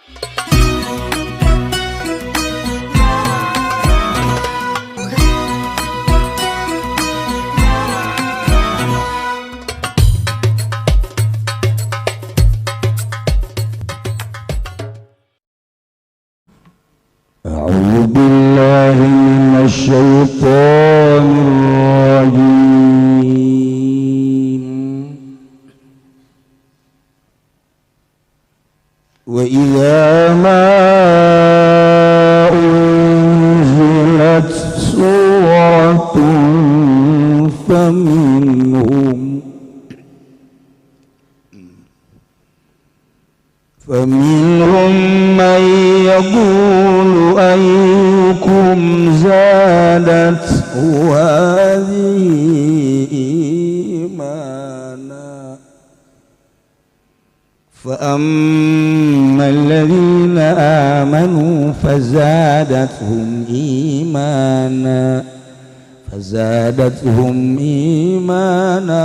أعوذ بالله من الشيطان الرجيم. وإذا ما أنزلت سورة فمنهم من يقول أيكم زادته هذه إيمانا، فأما الذين آمنوا فزادتهم إيمانا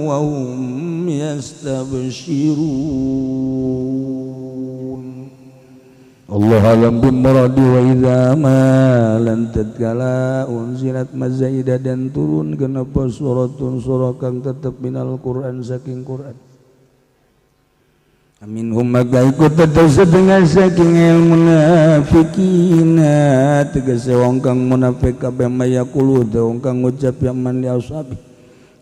وهم يستبشرون. الله أعلم بمراده. وإذا ما lan tatkala أنزلت mazaidah dan turun kenapa سورة surah kang tetep من القرآن saking Quran. منهم maka ikut tetep setengah saking المنافقين tegese wong kang munafik kabeh من يقول wong kang ngucap ya من لأصحابه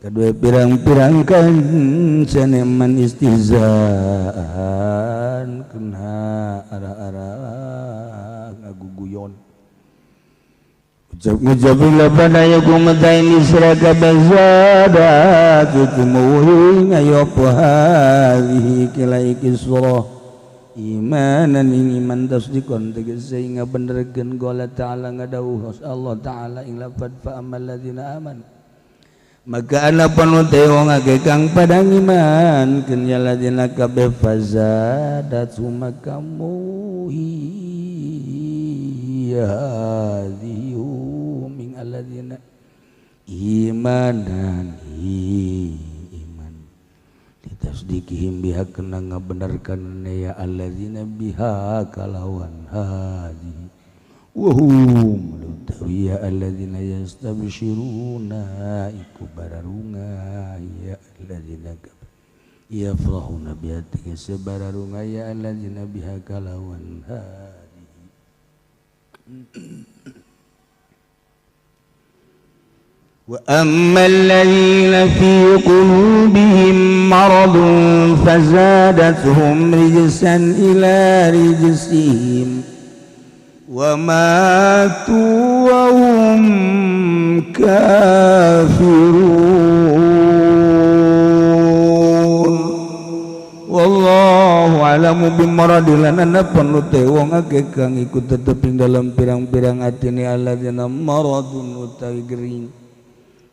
kadue pirang-pirang kancane man استهزاء kena arah-arah ngaguguyon. Ucap ngucap pada yakum mataini sira kabeh زادت itu muhi ngayo apa هذه kila iki surah إيمانا ing iman تصديقا tegese ing ngabenerkeun. قال تعالى ngadawuh Allah taala ing lafad فأما الذين آمنوا maka ana panute wong akeh kang pada ngiman keun ya الذين kabeh فزادت maka muhi هذه من الذين إيمانا iman لتصديقهم بها kena ngabenarkan ya الذين بها kalawan هذه وهم utawi ya الذين يستبشرون iku bararunga ya الذين يفرحون بها tegese bararunga ya الذين بها kalawan هذه. وأما الذين في قلوبهم مرض فزادتهم رجسا إلى رجسهم وماتوا وهم كافرون. والله أعلم بمراده lan ana panute wong akeh kang iku tetep ing dalam pirang-pirang atine الذين مرض utawi gering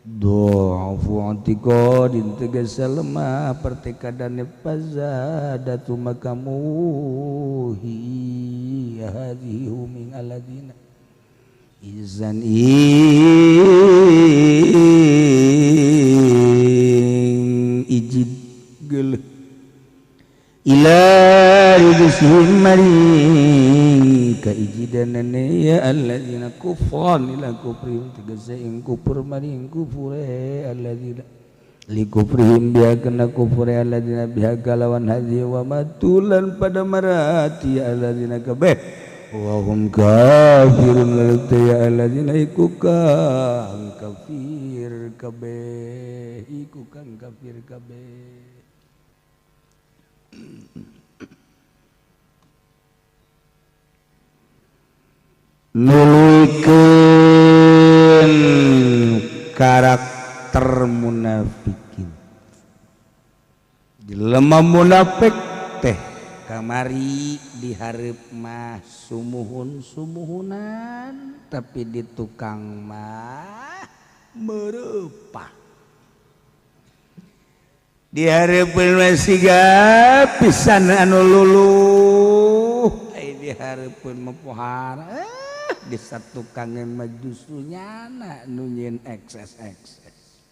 ضعف اعتقاد tegese lemah pertekadane فزادت maka muhi هذه من الذين رجزا ing ijid geuleuh إلى رجسهم maring kaijidanane ya الذين كفرا إلى كفرهم tegese ing kufur maring kufure الذين لكفرهم بها kena kufure الذين بها kalawan هذه وماتوا lan pada marati الذين kabeh وهم كافرون lalu ya الذين iku kang kafir kabeh, iku kang kafir kabeh. Nuluykeun karakter munafikin. Jelema munafik teh kamari dihareup mah sumuhun sumuhunan, tapi di tukang mah merepah. Dihareupeun mah siga pisan anu luluh, ai dihareupeun mah pohara di satukangan mah justru nyana nu nyieun ekses ekses,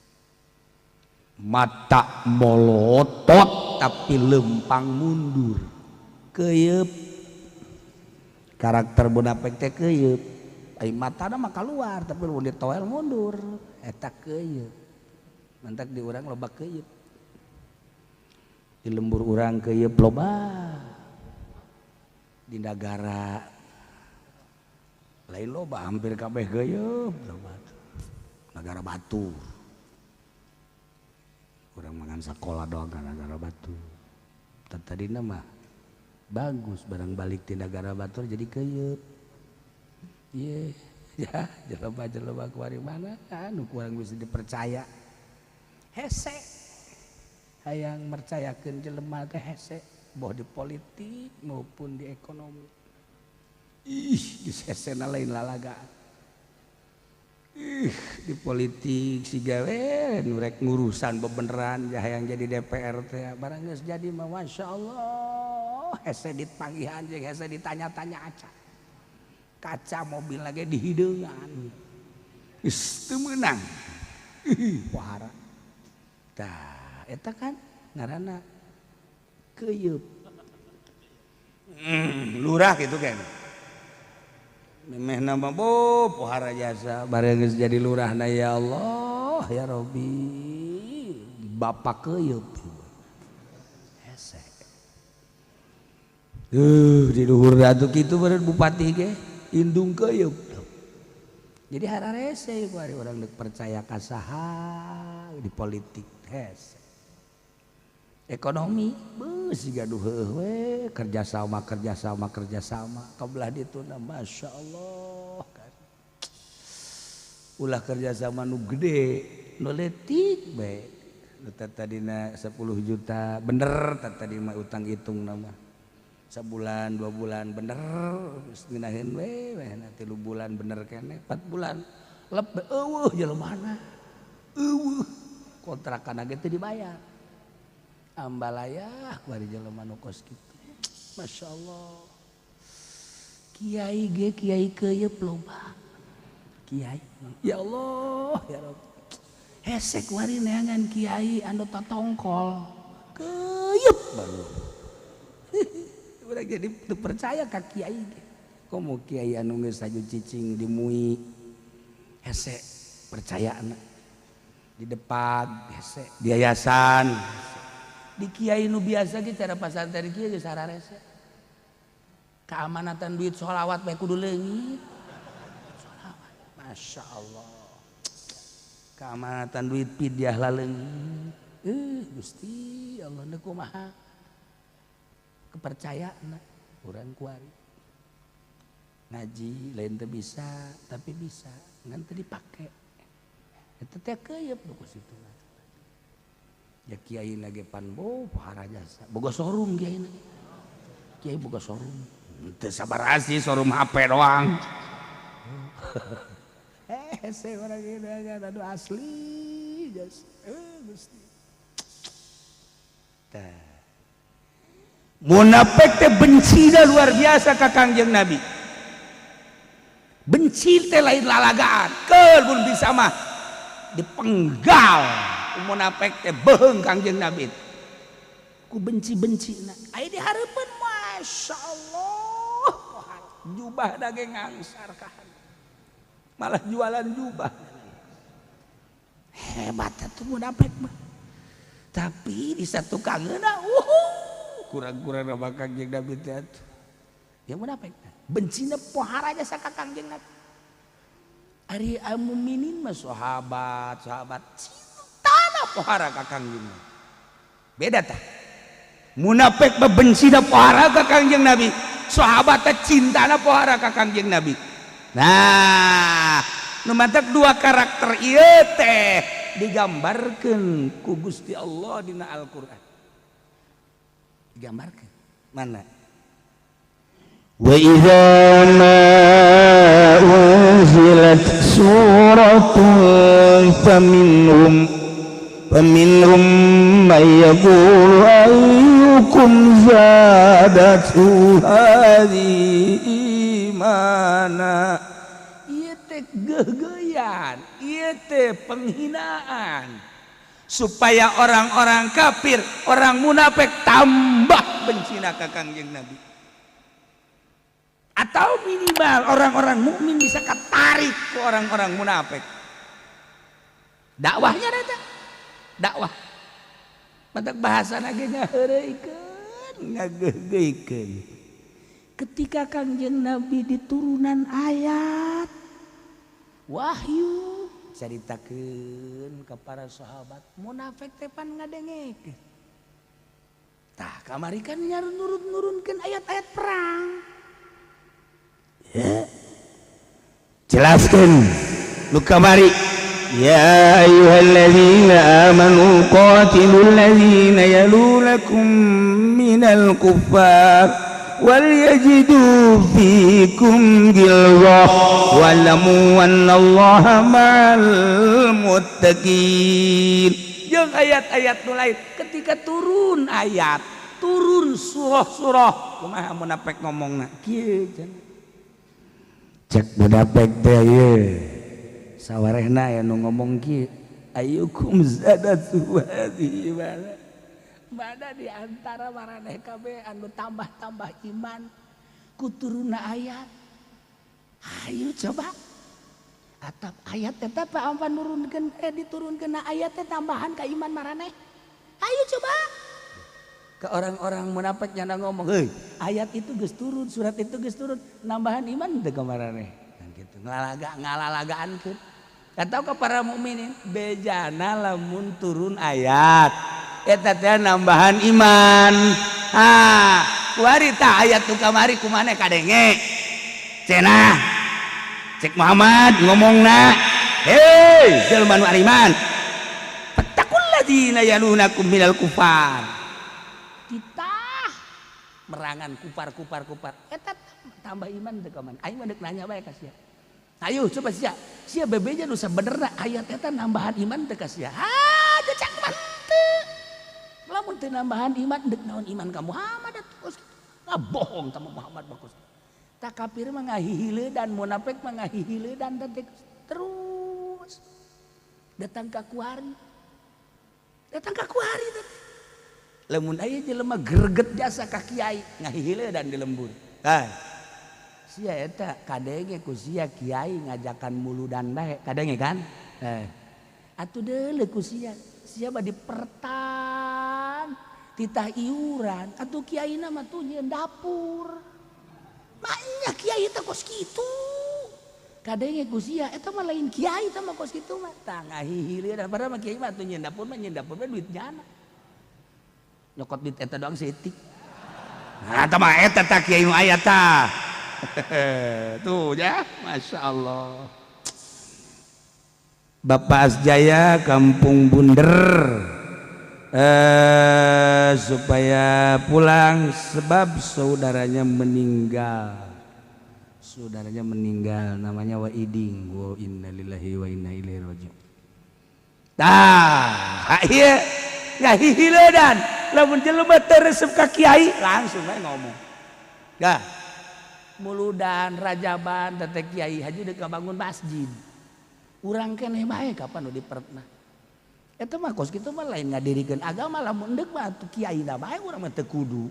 mata molotot tapi lempang mundur keyep. Karakter munafik teh keuyeup, ai matana mah keluar, tapi mun ditoel mundur. Eta keuyeup. Mantak di urang loba keuyeup, di lembur urang keuyeup loba, di nagara lain loba, hampir kabeh keuyeup loba. Nagara batur, urang mangan sekolah doang ka nagara batur. Tadi mah bagus, barang balik di negara batur jadi keuyeup. Iya ya, jelema jelema kuari mana anu kurang bisa dipercaya, hese hayang mercayakeun jelema teh hese, boh di politik maupun di ekonomi. Ih, geus hesena lain lalagaan. Ih, di politik si gawe nu rek ngurusan bebeneran ya, hayang jadi DPR teh. Barang geus jadi mah, Masya Allah, hese dipanggihan jeung hese ditanya-tanya aca. Kaca mobil lagi dihideungan, geus teu meunang. Ih, pohara. Tah, eta kan ngaranna keuyeup. Lurah gitu kan, memeh nama bo pohara jasa. Bareng geus jadi lurah na, ya Allah ya Robbi, bapak keuyeup, hese. Di luhur atuh kitu beureun bupati ge indung keuyeup. Jadi hararese ku ari urang deuk percaya ka saha. Di politik hese, ekonomi beuh siga duh heueuh we, kerjasama, kerjasama, kerjasama. Kabelah dituna, Masya Allah kan, ulah kerjasama nu gede, nu leutik bae. Nu tadina 10 juta bener, tadi mah utang hitung nama sebulan 2 bulan bener, geus ngeunaheun we we na 3 bulan bener keneh, 4 bulan lep, eueuh jelemana, eueuh, kontrakan ge teu dibayar. Ambalaya kuari jelema nu kos kitu. Masya Allah. Kiai ge kiai keuyeup loba. Kiai, ya Allah ya Rabb, hese kuari neangan kiai anu totongkol, keuyeup baru. Urang jadi teu percaya ka kiai ge. Komo kiai anu geus haju cicing di MUI, hese percaya di depan, hese di yayasan, di kiai nu biasa ge, cara pasantren kieu geus hararese. Keamanatan duit sholawat bae kudu leungit. Sholawat, Masya Allah, keamanatan duit pidyah laleungit. Gusti Allah, nu kumaha kepercayaan urang kuari? Ngaji lain teu bisa, tapi bisa, ngan teu dipake. Eta teh keuyeup nu situ ya. Kiai lagi pan bo pohara jasa, boga showroom kiai lagi, kiai boga showroom teu sabar sih, showroom HP doang. Saya orang ini aduh, asli jas, Gusti. Tah, munafik teh benci luar biasa ka Kangjeng Nabi. Benci teh lain lalagaan, keur mun bisa mah dipenggal. Munafik teh beheung Kangjeng Nabi ku benci-benci. Na aya di hareupeun, Masya Allah, jubah daging ngangsar kahan, malah jualan jubah. Hebat atuh munafik mah, tapi di satu kangeuna kurang-kurang nama Kangjeng Nabi teh atuh. Ya, munafik bencina pohara jasa ka Kangjeng Nabi. Ari mukminin mah, sahabat, sahabat cintana pohara ka Kangjeng Nabi. Beda tah. Munafik mah bencina pohara ka Kangjeng Nabi, sahabat teh cintana pohara ka Kangjeng Nabi. Nah, nu mantak dua karakter ieu teh digambarkeun ku Gusti Allah dina Al-Qur'an. Digambarkeun mana? وإذا ما أنزلت سورة فمنهم من يقول أيكم زادته هذه إيمانا. Ieu teh geugeuyan, ieu teh penghinaan supaya orang-orang kafir, orang munafik tambah bencina ka Kangjeng Nabi. Atau minimal orang-orang mukmin bisa ketarik ke orang-orang munafik. Dakwahnya eta dakwah matak bahasa lagi ngaheureuykeun, ngageugeuikeun. Ketika Kangjeng Nabi diturunan ayat wahyu, caritakeun ke para sahabat, munafik teh pan ngadengekeun. Tah, kamari kan nurun-nurunkeun ayat-ayat perang ya. Jelaskan lu kamari. يا أيها الذين آمنوا قاتلوا الذين يلونكم من الكفار وليجدوا فيكم غلظة واعلموا أن الله مع المتقين. Jeung ayat-ayat nu lain, ketika turun ayat, turun surah-surah, kumaha munafik ngomongna? Kieu cenah. Cek munafik teh ieu sawarehna aya nu ngomong kieu, أيكم زادته هذه إيمانا. Mana di antara maraneh kabeh anu tambah-tambah iman ku turunna ayat? Ayo coba. Atap ayat eta apa apa nurunkeun, diturunkeun ayat teh tambahan ka iman maraneh? Ayo coba. Ke orang-orang munafik nyana ngomong, "Heuy, ayat itu geus turun, surat itu geus turun, nambahan iman teu ka maraneh?" Kan gitu. Ngalalaga ngalalagaankeun. Atau ke para mukminin, bejana lamun turun ayat eta teh nambahan iman. Ah, kuari tah ayat tu kamari kumane kadenge? Cenah cek Muhammad ngomongna, "Hei, jelema nu ariman, فاتقوا الذين يلونكم من الكفار." Titah merangan kupar kupar kupar eta tambah iman teu ka maneh? Aing mah deuk nanya bae ka sia. Ayo coba sia, sia bebeja nu sabenerna, ayat eta nambahan iman teu ka sia? Ah, cek mah teu. Lamun teu nambahan iman, deuk naon iman ka Muhammad atuh? Bohong sama Muhammad bagus. Tak kafir mah ngahihiledan, munafik mah ngahihiledan teh terus. Datang ka kuari. Datang ka kuari teh. Lamun aya jelema greget jasa ka kiai, ngahihiledan di lembur. Hai. Sia eta kadenge ku sia kiai ngajakan muludan bae, kadenge kan? Eh. Atuh deuleu ku sia. Sia mah dipertan titah iuran, atuh kiaina mah tuh nyieun dapur. Maknya kiai teh kos kitu. Kadenge ku sia eta mah lain kiai teh mah kos kitu mah. Tah, ngahihiledan, padahal mah kiai mah atuh nyieun dapur mah, nyieun dapur mah duit jana. Nyokot duit eta doang seetik. Nah, eta mah eta tah kiai nu aya tah. Tuh ya, Masya Allah. Bapak Asjaya Kampung Bunder, supaya pulang sebab saudaranya meninggal. Saudaranya meninggal, namanya Waiding. Wa innalillahi wa inna ilaihi rajiun. Tah, iya ngahihiledan. Lamun jelema teu resep ka kiai langsung we ngomong. Dah. Muludan, rajaban teh kiai haji deuk ngabangun masjid. Urang keneh bae kapan nu dipertna. Eta mah kos kitu mah lain ngadirikeun agama. Lamun deuk mah atuh kiaina bae, urang mah teu kudu.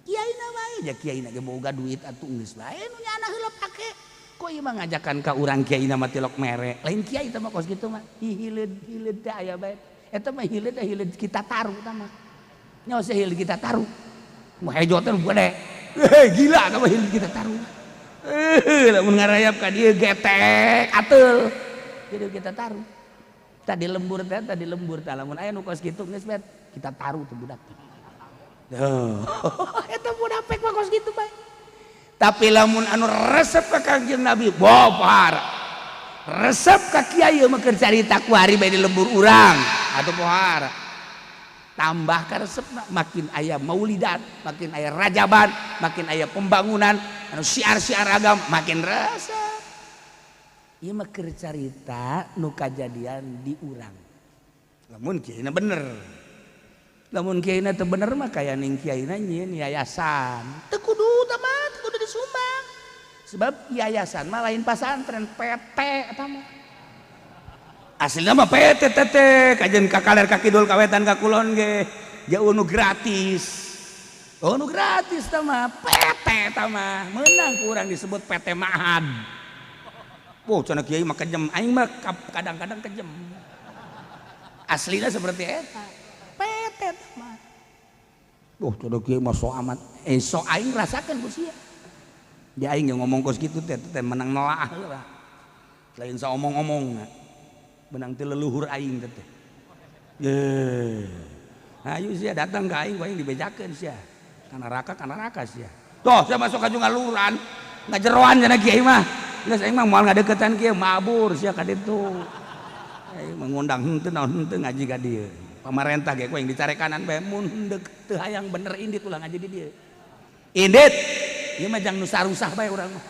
Kiaina bae ja, kiaina ge boga duit atuh geus bae nu nyana heula pake. Kok ieu mah ngajakan ka urang, kiaina mah tilok mere. Lain kiai teh mah kos kitu mah. Hihileud hileud teh aya bae. Eta mah hileud teh hileud kita taruh tah mah. Nyaho sih hileud kita taruh. Mu hejo teh gede. Heh, gila tah mah hileud kita taruh. Eh, lamun ngarayap ka dieu getek ateul. Jadi kita taruh. Tadi lembur teh, tadi lembur teh lamun aya nu kos kitu geus bet, kita taruh tuh budak. Tuh. Eta munafik mah kos kitu bae. Tapi lamun anu resep ka Kangjeng Nabi, pohara. Resep ka kiai mah keur carita kuari bae di lembur urang, atuh pohara. Tambah ka resepna, makin aya maulidan, makin aya rajaban, makin aya pembangunan, anu siar-siar agama, makin resep. Ieu mah keur carita nu kajadian di urang. Lamun kiaina bener. Lamun kiaina teu bener mah kaya ning kiaina nyieun yayasan. Teu kudu tah mah, teu kudu disumbang. Sebab yayasan mah lain pasantren, PT eta mah. Aslina mah PT teh kajen ka kaler ka kidul ka wetan ka kulon ge jauh nu gratis. Oh nu gratis tah mah PT tah mah meunang ku urang disebut PT Mahad. Wah cenah kiai mah kejem, aing mah kadang-kadang kejem. Aslina seperti eta. PT tah mah. Wah cenah kiai mah so amat. So aing rasakeun ku sia. Di aing yang ngomong kos kitu teh teh menang nelaah heula. Lain saomong-omong menang ti leluhur aing teh. Ye. Ayo sia datang ka aing, ku aing dibejakeun sia. Ka neraka sia. Tuh sia masuk ka ngaluran, ngajeroan cenah kiai mah. Geus aing mah moal ngadeukeutan kieu mabur sia ka ditu. Aing mengundang henteu naon henteu ngaji ka dieu. Pamarentah ge ku aing dicarekanan bae mun deuk teu hayang bener indit ulah ngaji di dieu. Indit. Ieu mah jang nu sarusah bae urang mah.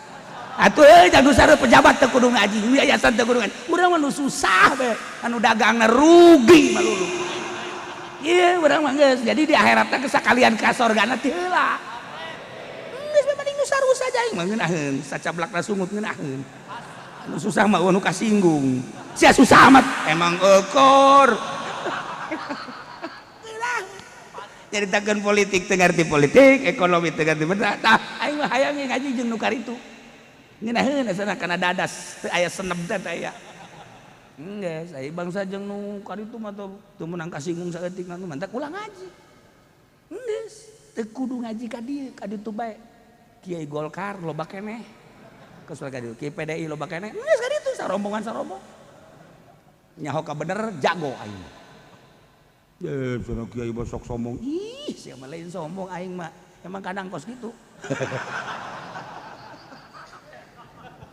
Atuh euy jang nu sarusah pejabat teu kudu ngaji, yayasan teu kudu ngaji. Urang mah nu susah bae, anu dagangna rugi malulu. Iya, urang mah geus. Jadi di akhiratna geus sakalian ka sorgana ti heula. Geus mending nu sarusah aja aing mah ngeunaheun, sacablakna sungut ngeunaheun. Anu susah mah nu kasinggung. Sia susah amat, emang ekor. Nyaritakeun politik teu ngarti politik, ekonomi teu ngarti bener. Tah aing mah hayang ngaji jeung nu karitu. Ngeunaheun asana kana dadas teu aya seneb teh teh aya. Geus, ai bangsa jeung nu karitu mah teu meunang kasinggung saeutik mah mantak ulah ngaji. Geus, teu kudu ngaji ka dieu, ka ditu bae. Kiai Golkar loba keneh. Kesel ka dieu, Kiai PDI loba keneh. Geus ka ditu sarombongan-sarombong. Nyaho ka bener jago aing. Cenah kiai besok sombong. Ih, sia mah lain sombong aing mah. Emang kadang kos gitu.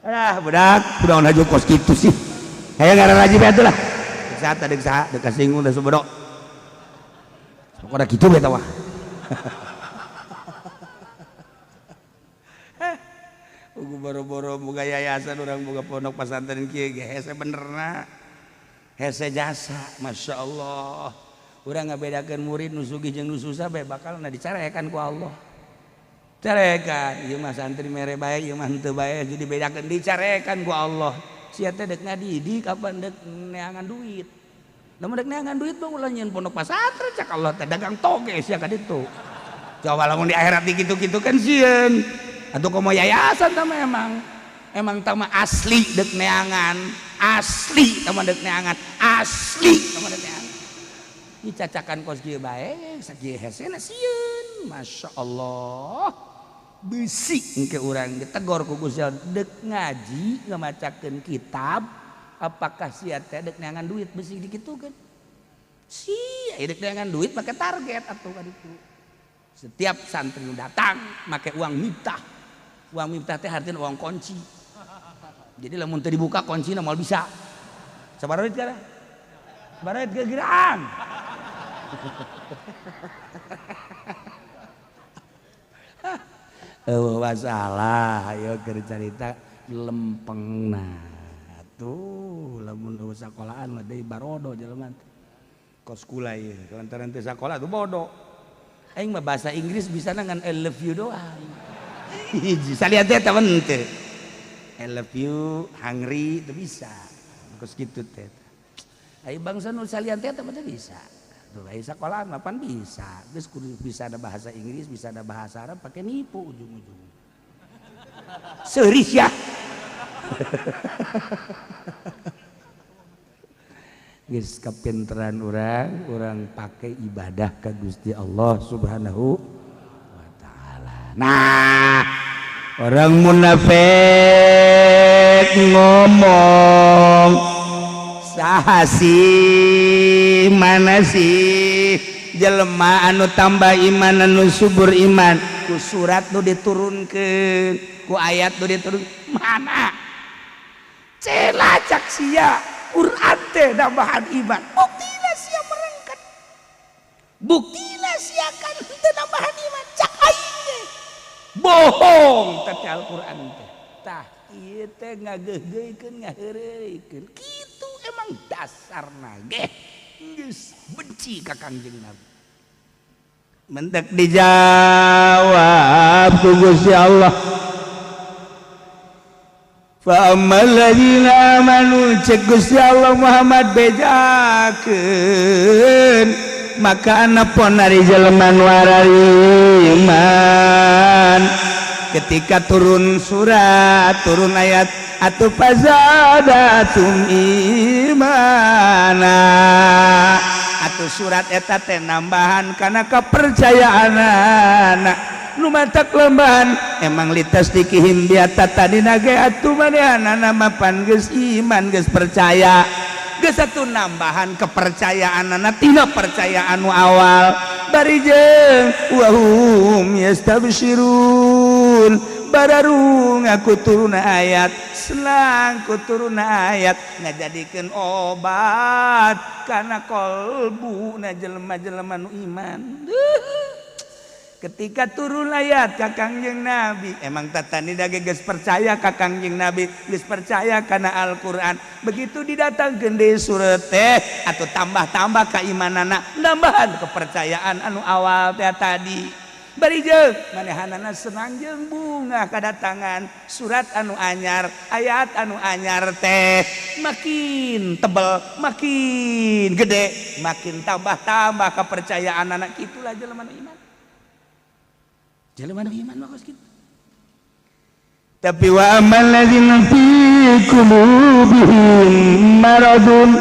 Ah, budak, kunaon aja kos kitu sih. Hayang ngaran haji bae atuh lah. Deuk saha tah deuk saha, deuk kasinggung da subodok. Pokona kitu bae tah mah. Ugu boro-boro boga yayasan urang boga pondok pesantren kieu ge hese benerna. Hese jasa, Masya Allah. Urang ngabedakeun murid nu sugih jeung nu susah bae bakalna dicarekan ku Allah. Carekan, ieu mah santri mere bae, ieu mah henteu bae, jadi bedakeun dicarekan ku Allah. Sia teh deuk ngadidik apa deuk neangan duit. Lamun deuk neangan duit mah ulah nyieun pondok pesantren cak Allah teh dagang toge sia ka ditu. Coba lamun di akhirat dikitu-kitu kan sieun. Atuh komo yayasan tah mah emang tah mah asli deuk neangan, asli tah mah deuk neangan, asli tah mah deuk neangan. Dicacakan kos kieu bae, sakieu hesena sieun. Masya Allah. Bisi engke urang ditegor ku Gusti Allah deuk ngaji ngamacakeun kitab, apakah sia teh deuk neangan duit besi dikitukeun. Sia deuk neangan duit make target atuh ka ditu. Setiap santri datang make uang miftah. Uang miftah teh artinya uang kunci. Jadi lamun teu dibuka kuncina moal bisa. Sabaraha duit kana? Sabaraha duit gegiraan. Eueuh masalah ayo keur carita lempengna. Tuh lamun eueuh sakolaan mah deui barodo jelema teh. Kos kula ieu lantaran teu sakola tuh bodoh. Aing mah bahasa Inggris bisana ngan I love you doang. Hiji salian teh teh teu. I love you, hungry teu bisa. Kos kitu teh. Ai bangsa nu salian teh teh bisa. Tuh ai sakolaan mah pan bisa. Geus kudu bisa ada bahasa Inggris, bisa ada bahasa Arab pakai nipu ujung-ujung. Seuris ya. Geus kapinteran urang pakai ibadah ka Gusti Allah Subhanahu wa taala. Nah, orang munafik ngomong saha sih mana sih jelema anu tambah iman anu subur iman ku surat nu diturunkeun ku ayat nu diturunkeun mana celacak sia Quran teh nambahan iman buktina sia merengket buktina sia kan teu nambahan iman cak aing ge bohong teh Al-Qur'an teh tah ieu teh ngageugeuikeun ngaheureuykeun kitu emang dasarna ge geus benci ka Kangjeng Nabi mentek dijawab ku Gusti Allah fa ammal ladzina amanu cek Gusti Allah Muhammad bejakeun Maka anapun ari jelema nu iman, ketika turun surat, turun ayat, atau fazadatum imana, atau surat eta teh nambahan karena kepercayaan anak nu matak lembahan. Emang litasdikihim biata tadi nage atuh manehna mapan geus iman, geus percaya, geus atuh nambahan kepercayaan anak tina percayaan nu awal. Bari jeung wahum yastabsyirun, bararung aku turun ayat, selang ku turun ayat ngajadikeun obat karena kolbu na jelema-jelema nu iman. Ketika turun ayat ka Kangjeng Nabi, emang tatani dage geus percaya ka Kangjeng Nabi, geus percaya kana Al-Qur'an. Begitu didatangkeun deui surat teh atau tambah-tambah keimanana, nambahan kepercayaan anu awal teh tadi. Bari jeung manehanana senang jeung bunga kedatangan surat anu anyar, ayat anu anyar teh. Makin tebel, makin gede, makin tambah-tambah kepercayaan anak. Itulah jelema nu iman, jelema nu iman mah kos kitu. Tapi wa ammal ladzina fi qulubihim maradun,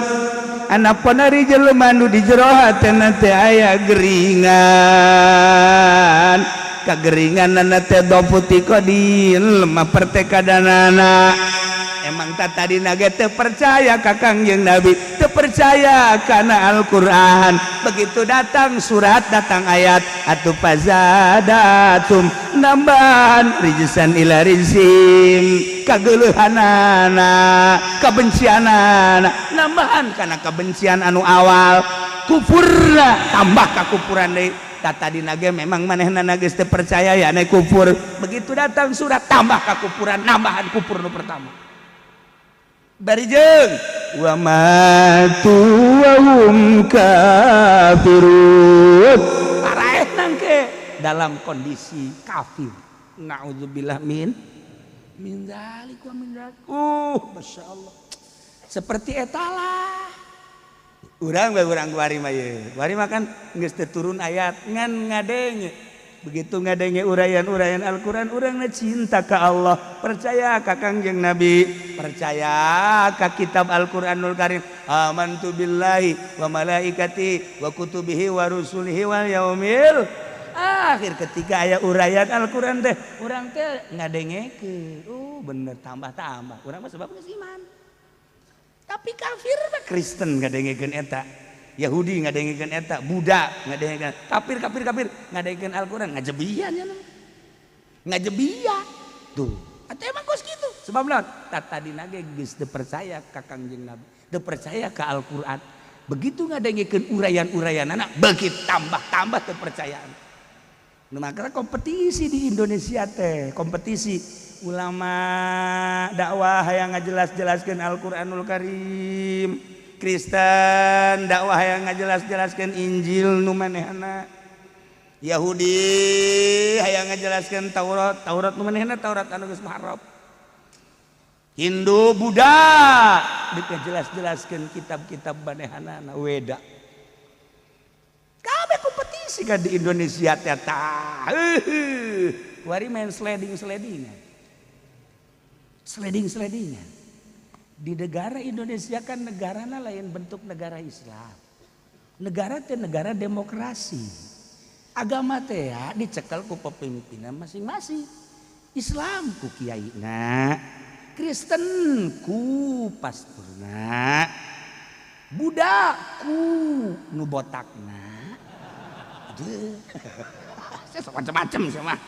anapun ari jelema nu di jero hatena teh aya geringan, kageringan teh dha'fu i'tiqadin, lemah pertekadanana. Emang tak tadi naga teu percaya ka Kangjeng Nabi, teu percaya kana Al-Qur'an. Begitu datang surat, datang ayat, atau fazadatum, nambahan rijsan ila rijsim, kageuleuhanana, kebencianana, nambahan kana kebencian anu awal. Kufurna tambah kakufuran deui. Tadi nage memang manehna geus teu percaya ya ane kufur. Begitu datang surat, tambah kakufuran, nambahan kufur nu pertama. Bari jeung wa matu wa hum kafirun, paraeh nangke dalam kondisi kafir. Naudzubillah min min dzalik wa min dzalik. Masyaallah, seperti etalah urang bae, urang kuari mah ye. Kuari mah kan geus teu turun ayat, ngan ngadenge. Begitu ngadenge uraian-uraian Al-Qur'an, urangna cinta ka Allah, percaya ka Kangjeng Nabi, percaya ka kitab Al-Qur'anul Karim. Amantu billahi wa malaikati wa kutubihi wa rusulihi wal yaumil akhir. Ketika aya uraian Al-Qur'an teh, urang teh ngadengekeun, bener, tambah-tambah urang mah sebab geus iman. Tapi kafir mah, Kristen ngadengekeun eta, Yahudi ngadengekeun eta, Buddha ngadengekeun, kafir kafir kafir ngadengekeun Al-Qur'an, ngajebian ya, ngajebian tuh. Atau emang kos gitu sebab naon? Tadi nage geus teu percaya ka Kangjeng Nabi, teu percaya ka Al-Qur'an. Begitu ngadengekeun uraian-uraian anak, begitu tambah-tambah kepercayaan. Nah, maka kompetisi di Indonesia teh, kompetisi ulama dakwah yang ngajelas-jelaskeun Al-Qur'anul Karim, Kristen dakwah yang ngajelas-jelaskeun Injil nu manehna, Yahudi hayang ngajelaskeun Taurat, Taurat nu manehna, Taurat anu geus muharraf, Hindu, Buddha dikejelas-jelaskeun kitab-kitab manehna, Weda. Kabeh kompetisi kan di Indonesia teh. Tah, kuari main sliding-slidingan, sliding-slidingan di negara Indonesia. Kan negara lain bentuk negara Islam, negara teh negara demokrasi. Agama teh ya dicekel ku pemimpinan masing-masing. Islam ku kiai na, Kristen ku pasturna, Buddha ku nu botakna. Aduh, saya macam-macam sama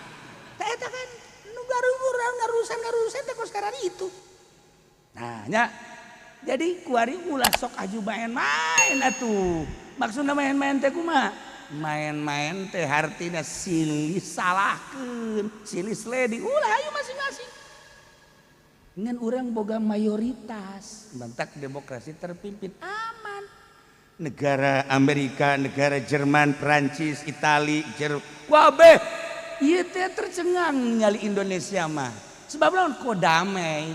teh eta kan nu ngarusan ngarusan teh kos sekarang itu. Nah nya, jadi kuari ulah sok aju main-main atuh. Maksudna main-main teh kumaha? Main-main teh hartina silih salahkeun, silih sledi. Ulah, ayo masing-masing. Ngan urang boga mayoritas, bentak demokrasi terpimpin, aman. Negara Amerika, negara Jerman, Prancis, Itali, Jerman, wabeh ieu teh tercengang nyali Indonesia mah. Sebab lawan kok damai.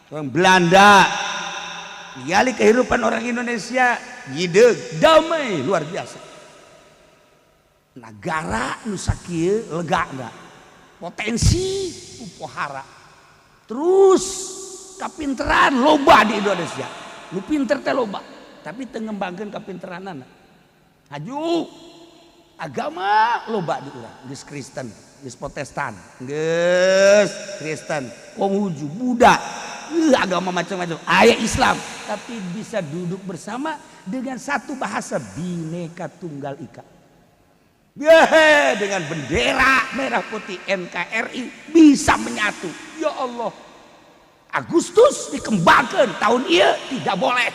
Orang Belanda ningali kehidupan orang Indonesia, yideg, damai luar biasa. Negara nu sakieu lega enggak? Potensi upohara. Terus kapinteran loba di Indonesia. Nu pinter teh loba, tapi teu ngembangkeun kapinteranana. Haju agama loba di urang, geus Kristen, geus Protestan, geus Kristen, Konghucu, Buddha, agama macam-macam. Aya Islam, tapi bisa duduk bersama dengan satu bahasa Bhinneka Tunggal Ika. Yehe, dengan bendera merah putih NKRI bisa menyatu. Ya Allah. Agustus dikembangkan tahun iya tidak boleh.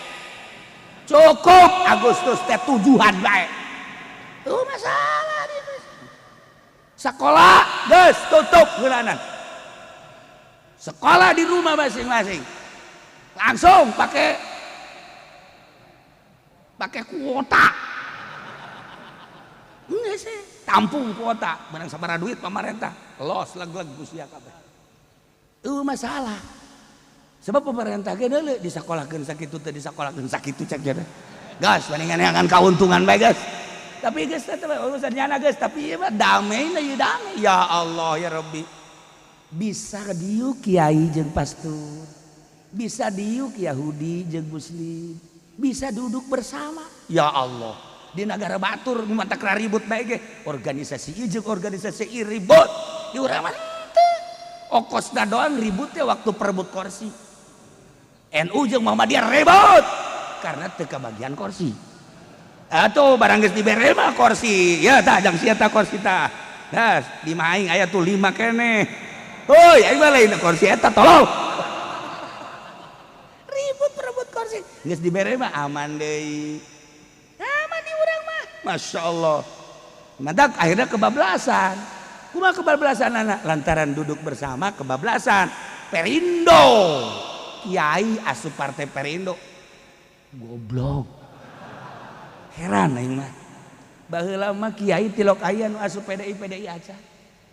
Cukup Agustus teh tujuan baik. Tuh masalah di sekolah geus tutup geulanan. Sekolah di rumah masing-masing. Langsung pakai pakai kuota. Enggak sih, tampung kuota, menang sabaraha duit pemerintah, los leg-leg ku sia kabeh. Itu masalah. Sebab pemerintah ge deuleu disakolahkeun sakitu teh disakolahkeun sakitu cek ge. Gas bandingan akan kauntungan bae geus. Tapi geus teh urusan nyana geus, tapi ieu mah damai na ieu damai. Ya Allah ya Rabbi. Bisa diuk kiai jeung pastur. Bisa diuk Yahudi jeung Muslim. Bisa duduk bersama. Ya Allah. Di negara batur mata ribut bae ge organisasi ieu jeung organisasi ieu ribut di urang mah henteu. Okosna doang ributnya waktu perebut kursi. NU jeung Muhammadiyah ribut karena teu kabagian kursi. Atuh barang geus dibere mah kursi ya tah jang sia tah kursi tah. Nah, di aing aya tuh 5 keneh. Hoi, aing mah lain kursi eta tolong. Ribut perebut kursi. Geus dibere mah aman deui. Aman di urang mah. Masya Allah. Mantak akhirnya kebablasan. Kumaha kebablasan anak? Lantaran duduk bersama kebablasan. Perindo. Kiai asup partai Perindo. Goblok. Heran aing mah. Baheula mah kiai tilok aya nu asup PDI PDI aja.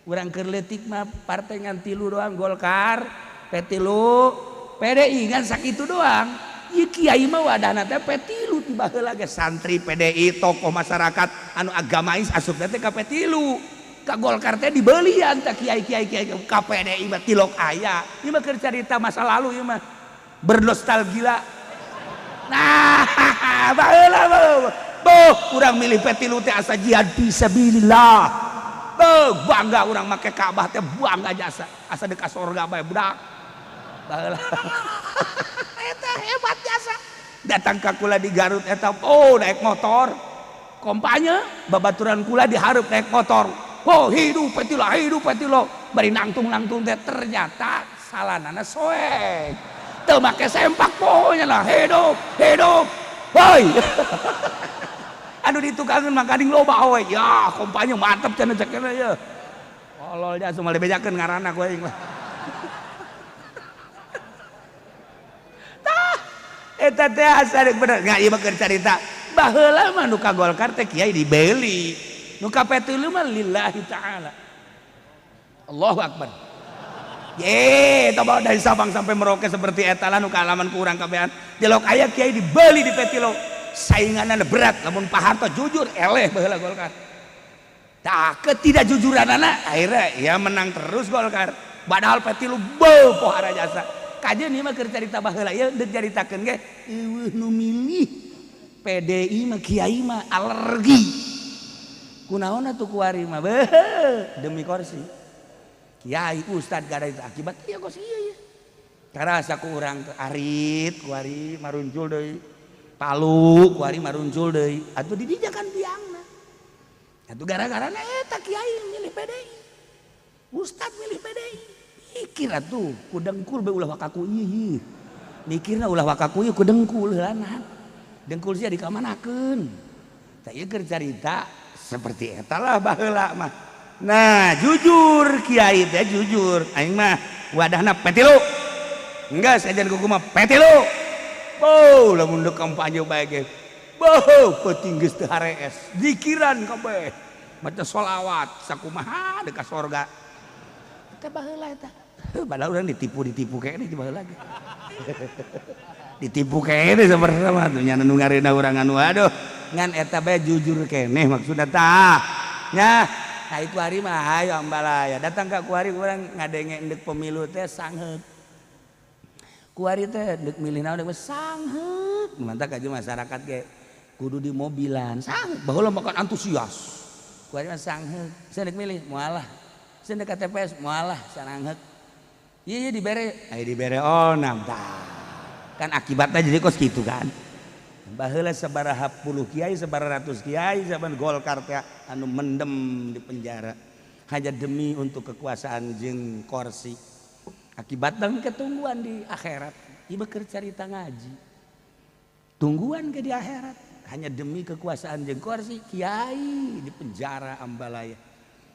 Urang keur leutik mah partai ngan tilu doang, Golkar, P3, PDI ngan sakitu doang. Ieu kiai mah wadahna teh P3 ti baheula ge santri PDI, tokoh masyarakat anu agamais asupna teh ka P3. Ka Golkar teh dibelian teh kiai-kiai kiai ka PDI mah tilok aya. Ieu mah keur carita masa lalu ieu mah. Bernostalgia. Nah, baheula mah. Boh, urang milih P3 teh asa jihad fisabilillah. Boh, bangga urang make Ka'bah teh bangga jasa. Asa deuk ka sorga bae budak. Baheula. Eta hebat jasa. Datang ka kula di Garut eta, oh naik motor. Kompanya babaturan kula dihareup naik motor. Oh, hidup P3, hidup P3. Bari nangtung-nangtung teh ternyata salanana soek. Teu make sempak pokoknya lah, hidup, hidup. Woi. Aduh ditukangeun mah gading loba we. Ya, kompanya mantep cenah cek ya. Tolol dia semua dibejakeun ngaranna ku aing mah. Tah, eta teh asa deuk bener. Nggak ieu mah keur carita. Baheula mah nu ka Golkar teh kiai dibeli. Nu ka P3 mah lillahi ta'ala. Allahu akbar. Ye, tah dari Sabang sampai Merauke seperti eta lah nu kaalaman ku urang kabehan. Tilok aya kiai dibeli di P3. Sainganna berat lamun Pak Harto jujur eleh baheula Golkar. Tah ketidakjujuranana akhirnya ya menang terus Golkar. Padahal P3 beuh pohara jasa. Kajeun ieu mah keur carita baheula ieu deuk caritakeun ge eueuh nu milih PDI mah kiai mah alergi. Kunaon atuh kuari mah beuh demi kursi. Kiai ustad gada itu akibat ieu kos ieu ieu. Karasa ku urang teh arit kuari maruncul deui. Palu kuari maruncul deui. Atuh di dinya kan biangna. Atuh gara-garana eta kiai milih PDI. Ustad milih PDI. Mikir atuh ku dengkul bae ulah wakaku ieu ieu. Mikirna ulah wakaku ieu ku dengkul heulana. Dengkul sia dikamanakeun. Tah ieu keur carita seperti eta lah baheula mah. Nah, jujur kiai teh jujur. Aing mah wadahna P3. Enggak, sejen kuku mah P3. Oh, lamun deuk kampanye bae ge. Boh, peuting geus teu harees. Zikiran kabeh. Maca sholawat sakumaha deuk ka sorga. Eta baheula eta. Padahal urang ditipu-ditipu kene di baheula ge. Ditipu kene sapertona mah atuh nya nu ngareuna urang anu aduh. Ngan eta bae jujur keneh maksudna tah. Nya, nah itu hari mah ayo ambalaya datang ka kuari. Urang ngadenge ndek pemilu teh sangheuk, kuari teh ndek milih naon ndek sangheuk. Mantap aja masyarakat ge kudu di mobilan sangheuk. Baheula makan antusias, kuari mah sangheuk. Saya ndek milih moal, saya ndek KTPS moal, sangheuk. Iya, dibere, ayo dibere onam tah. Kan akibatnya jadi kos gitu kan. Baheula sabaraha puluh kiai, sabaraha ratus kiai zaman Golkar teh anu mendem di penjara hanya demi untuk kekuasaan jeung kursi. Akibatnya ketungguan di akhirat. Ieu keur carita ngaji, tungguan ke di akhirat hanya demi kekuasaan jeung kursi, kiai di penjara ambalaya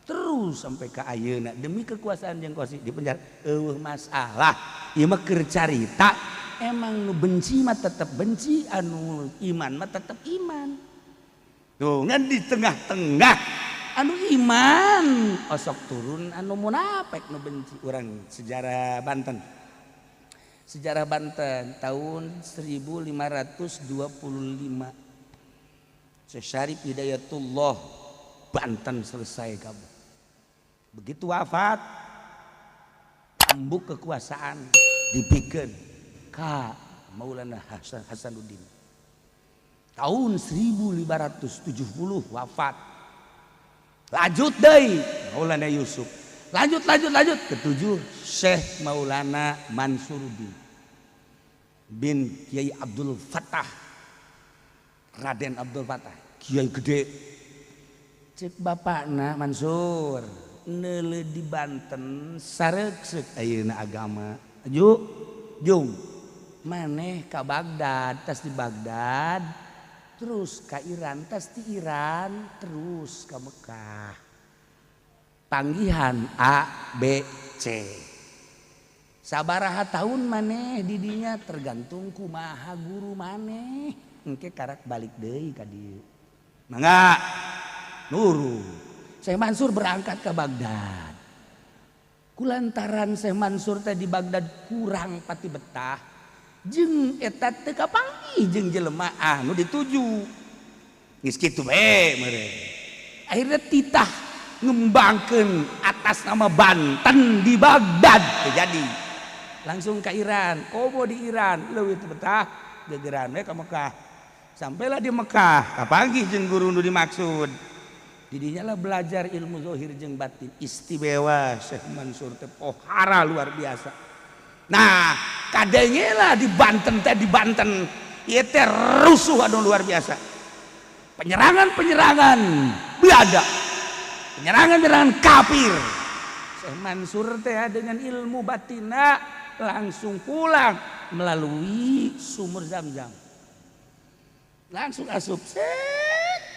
terus sampai ke ayeuna demi kekuasaan jeung kursi di penjara. Eueuh masalah, ieu mah keur carita. Emang nu benci mah tetep benci, anu iman mah tetep iman. Tuh ngan di tengah-tengah anu iman osok turun anu munafik, nu benci. Urang sejarah Banten, sejarah Banten tahun 1525, Syekh Syarif Hidayatullah, Banten selesai kamu. Begitu wafat, tambuk kekuasaan dibikin ka Maulana Hasan Hasanuddin. Tahun 1570 wafat, lanjut deui Maulana Yusuf, lanjut, lanjut, lanjut, ketujuh Syekh Maulana Mansuruddin bin Kiai Abdul Fattah, Raden Abdul Fattah, Kiai gede. Cek bapakna, "Mansur, neuleuh di Banten sareuk ayeuna agama aju jung maneh ka Baghdad, tas di Baghdad terus ka Iran, tas di Iran terus ke Mekah, panggihan A B C. Sabaraha tahun maneh didinya tergantung kumaha guru maneh. Engke karak balik deui ka dieu." Mangga nuru. Syekh Mansur berangkat ke Baghdad. Kulantaran Syekh Mansur teh di Baghdad kurang pati betah jeung eta teu kapanggih jeung jelema anu dituju, geus kitu bae meureun. Akhirnya titah ngembangkeun atas nama Banten di Baghdad terjadi. Langsung ke Iran, komo di Iran leuwih teu betah, gegeran we ka Mekah. Sampailah di Mekah, kapanggih jeung guru nu dimaksud. Didinya lah belajar ilmu zohir jeung batin. Istimewa Syekh Mansur teh, pohara luar biasa. Nah, kadenge lah di Banten teh, di Banten ieu teh rusuh anu luar biasa, penyerangan-penyerangan Belanda, penyerangan-penyerangan kafir. Syekh Mansur teh dengan ilmu batina langsung pulang melalui sumur Zam-Zam, langsung asup set,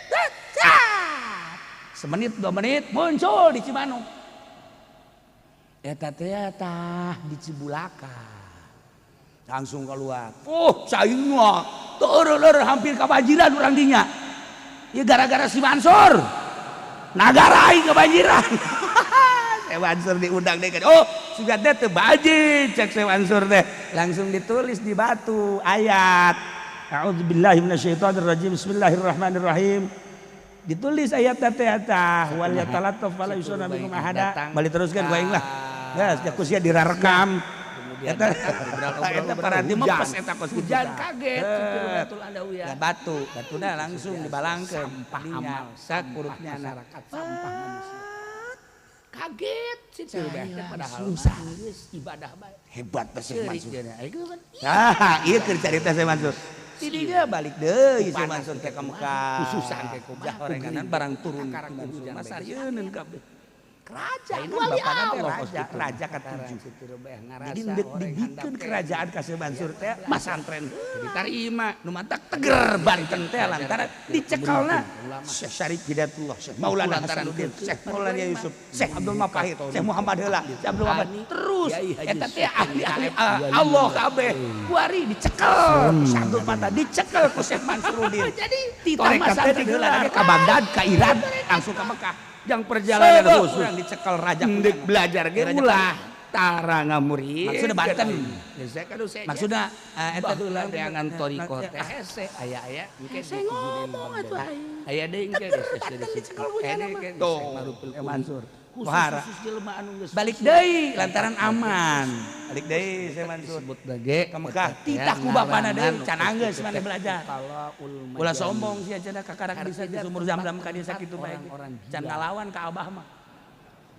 semenit 2 menit muncul di Cimanuk eta teh, tah di Cibulakan langsung keluar. Oh, caina turun hampir kebanjiran orang dinya ya gara-gara si Mansur, nagara aing kebanjiran. Syekh Mansur diundang deh. Oh, sudah teh teu banjir cek Syekh Mansur teh. Langsung ditulis di batu ayat A'udzubillahi minasyaitonirrajim, bismillahirrahmanirrahim. Ditulis ayat teh eta wal yatalattaf wala yusona bikum ahada. Balik teruskan ku aing lah. Ya, ku sia dirarekam. Eta eta paranti mah pas eta kos hujan kaget Betul Adawiyah. Ya, batu, batuna langsung dibalangkeun sampah dinya amal sak hurufnya masyarakat, sampah manusia, kaget sih padahal susah. Geus ibadah bae. Hebat teh Syekh Ceurik Mansur. dia itu kan. Nah, ieu keur carita Syekh Mansur. Tidinya balik deui Syekh Panas Mansur teh ka kumaha, Mekah. khususan teh kumaha, Jah orenganan barang turun Karak Mansur. hujan Mas bae. sarieun kabeh. Kerajaan Lain wali bapakna teh Allah raja, raja katujuh. Jadi Jadi ndek dibikeun kerajaan ka Syekh Mansur teh masantren. Diterima. Nu matak teger Banten teh lantaran dicekalna Syekh Syarif Hidayatullah, Syekh Maulana Hasanuddin, Syekh Maulana Yusuf, Syekh Abdul Mapahit, Syekh Muhammad Heula, Syekh Abdul Wahab. Terus eta teh ahli-ahli Allah kabeh. Kuari dicekel ku Syekh Abdul Fatah, dicekel ku Syekh Mansuruddin. Jadi titah Tarekat teh masantren digelar ka Baghdad, ka Iran, langsung ke Mekah. Yang perjalanan Seueuh khusus urang dicekel raja ndek belajar ge Raja ulah. Tara ngamurid. Maksudna Banten. Maksudna Maksudna eta baheula neangan thoriqoh teh hese aya-aya engke Hese ngomong atuh aing. Aya deui engke geus dari situ. Tuh, Mansur. Pohara. Khusus jelema anu geus Balik deui lantaran aman. Balik deui saya Mansur. Disebut ge Ka Mekah. Titah ku bapana deui can anggeus maneh belajar. Ulah sombong sia cenah, kakarak bisa di sumur Zam-zam ka dieu sakitu bae. Can ngalawan ka abah mah.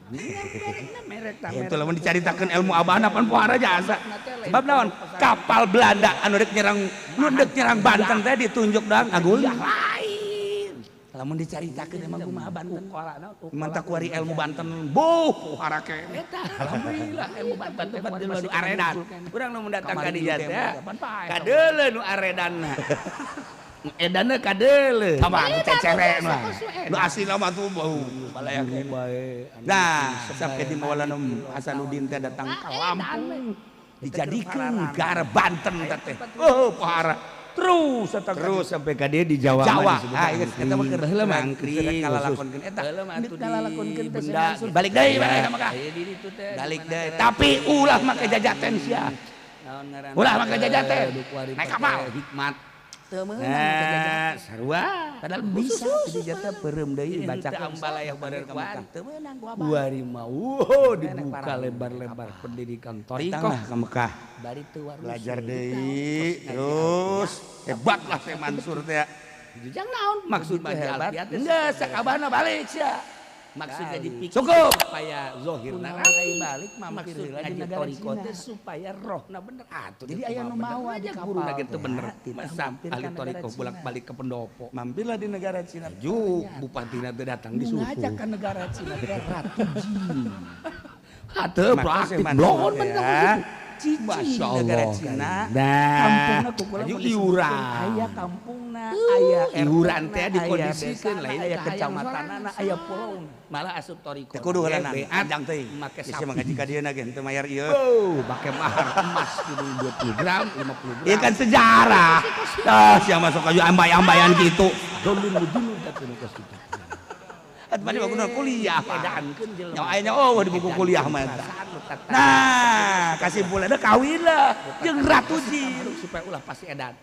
Merek. Itu lamun dicaritakeun ilmu abahna pan pohara jasa. Sebab naon? Kapal Belanda anu rek nyerang, nu deuk nyerang Banten teh ditunjuk doang ngagul. Lain. Lamun dicaritakeun emang kumaha Banten. Mantap kuari ilmu Banten, buh, pohara keneh. Eta alhamdulillah ilmu Banten teh Tempat masih nu aredan. Urang nu datang ka Kamari dieu di teh. tembok, pan paeh. Kadeuleu nu aredanna. Edanna kadeuleu. Sama nu cecere mah. Nu asli mah tuh bau balaya keneh. Nah, sampai di Maulana Hasanuddin teh datang ke Lampung, dijadikan negara Banten teh. Oh, pohara. Terus datang Terus sampai ka dieu di Jawa. Jawa. Mah disebut Ah, geus eta mah keur Baheula mah angkring. Kalalakonkeun eta. Baheula mah atuh di Kalalakonkeun teh benda. Mansur. Balik deui balik ka Mekah. Aya di ditu teh. Balik deui. Tapi ulah make jajaten sia. Naon ngaranna? Ulah make jajaten. Dukuari Naik kapal. Hikmat. Teu meunang make jajaten. Nah, sarua. Padahal bisa dijata peureum deui dibacakeun. Ambalaya badar Ka Mekah. kuari. Teu meunang ku abah. Kuari mah wow, dibuka parah. Lebar-lebar pendidikan thoriqoh. Datanglah ke Mekah. Bari teu warus. Belajar deui terus hebat lah saya Mansur teh. Jang naon Maksud maksud hebat. hebat? Geus sakabahna balik sia. Maksud jadi pikir Cukup. Supaya zohirna Kunaon rapi. ai balik mampir Maksud heula di ngaji negara thoriqoh Cina. Teh supaya rohna bener atuh. Jadi aya nu mawa di kapal guruna ge teu teh, bener. titah Masa mampir ka ahli negara thoriqoh Cina. Bolak-balik ke pendopo. Mampirlah di negara Cina. Ju bupatina teh datang Nu disusul. Ngajak ke negara Cina teh Ratu Jin. Hatuh Maka proaktif saya Mansur blon teh bener. ya. Cicing Masya di negara Allah. Cina. Nah, Kampungna kukula aju mun disebutkeun iuran. Aya kampungna, aya Iuran RT-na, teh aya dikondisikeun, desana, lain aya kahayang kecamatanana, sorangan. Aya pulau. Malah asup thoriqoh. Teu kudu heula Beat, panjang teuing. Make Bisa sapi. mah ngaji ka dieu ge teu mayar ieu. Oh, make mahar emas kudu 20 gram, 50 gram. Ieu kan sejarah. Ah, sia masuk aju ambay-ambayan gitu. Dolun mudilun tapi kos kitu. Atuh mah kudu kuliah, Pak. Edankeun jelema. Nyawa aya oh di buku kuliah mah eta. Nah, kasimpulanna kawin lah jeung Ratu Jin. Supaya ulah pasti edan.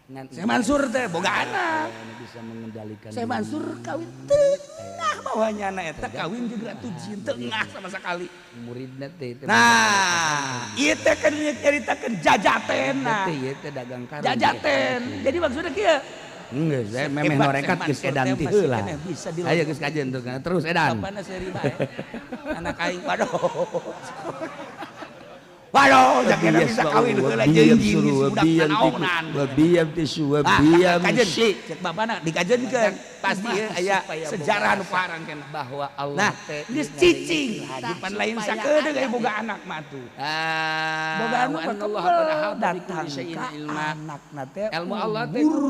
Ngan Saya Mansur teh boga anak. Bisa mengendalikan Saya Mansur kawin tengah bawahnya anak eta kawin jeung Ratu Jin tengah sama sekali. Muridna teh teh. Nah, ieu teh kan nyaritakeun jajatena. Teh ieu teh dagang karung. Jajaten. Jadi maksudnya kieu. Geus, saya memeh Hebat norekat Syekh geus Mansur edan teh ti masih heula. keneh bisa di Ayo geus kajen tuh kan terus edan. Bapana seuri bae. Anak aing waduh. Waduh, jakena bisa kawin heula jeung jin geus budak nanaonan. Wabiyam tisu Ah, wabiyam kajen. si. Cek bapana dikajenkeun. Pasti ieu aya Supaya boga sejarah nu rasa parang kena. Bahwa Allah Nah, teh geus ningali cicing. kita Pan lain supaya sakedeung aya aya boga anak mah tuh. Ah, Boga anak wa mah anna Allah kebel qad ahata bi datang kulli syai'in ka ilma. anakna teh Ilmu Allah teh umur